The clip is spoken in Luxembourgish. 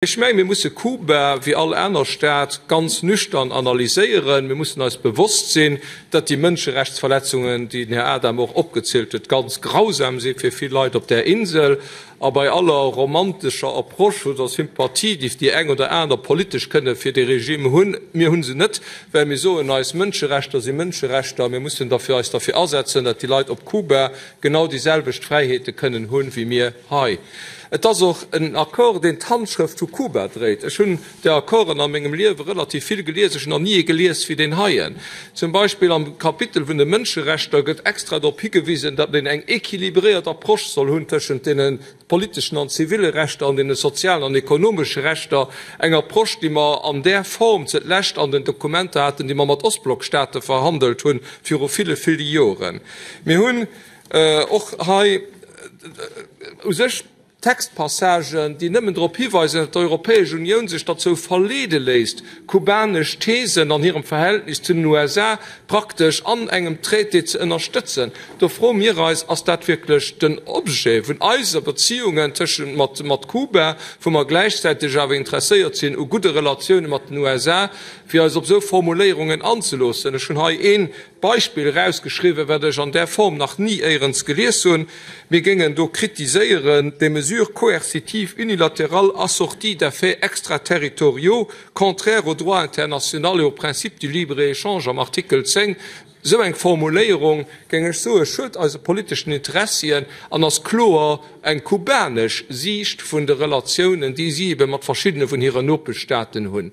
Ech mengen, mir musse Kuba, wéi all aner Staat, ganz nüchtern analyséieren. Mir mussen eis bewosst sinn, datt déi Mënscherechtsverletzungen, déi den Här Adam och opgezielt huet, ganz grausam si fir vill Leit op där Insel. A bei aller romantescher Approche oder Sympathie, déi déi eng oder aner politesch kënne fir dee Regime hunn, mir hu se net, well mir soen eis, Mënscherechter si Mënscherechter, mir mussen derfir eis derfir asetzen, datt déi Leit op Kuba genau déi selwecht Fräiheete kënnen hunn, wéi mir hei. Et ass och en Accord, deen d'Handschrëft vu Kuba dréit. Ech hunn där Accorden a mengem Liewe relativ vill gelies. Ech hunn nach ni ee gelies wéi deen heien. Zum Beispill am Kapitel vun de Mënscherechter gëtt extra drop higewisen, datt een eng équilibréiert Approche soll hunn tëschent deene politeschen an ziville Rechter an deene sozialen an ekonomesche Rechter. Eng Approche, déi mer an där Form ze d'lescht an den Dokumenter haten, déi mer mat Ostblockstaate verhandelt hunn viru ville, ville Joren. Mir hunn Och hei u sech Textpassagen, déi nëmmen drop hiweisen, datt d'Europäesch Unioun sech derzou verleede léisst, kubanesch Thesen an hirem Verhältnis zu den USA praktesch an engem Traité ze ënnerstëtzen. Do froe mir eis, Ass dat wierklech den Objet vun eise Beziungen tëschent mat Kuba, wou mer gläichzäiteg awer interesséiert sinn u gudde Relatioune mat den USA, fir eis op esou Formuléierungen anzeloossen? Ech hunn hei ee Beispill erausgeschriwwen, wat ech an där Form nach ni éierens gelies hunn. Mir géingen do kritiséieren, des mesures coercitives unilatérales assorties d'effets extraterritoriaux contraires au droit international et au principe du libre-échange am Artikel 10. Esou eng Formuléierung, géing ech soen, schued eise politeschen Interessien an ass kloer eng kubanesch Siicht vun de Relatiounen, déi si ebe mat verschiddene vun hiren Nopeschstaaten hunn.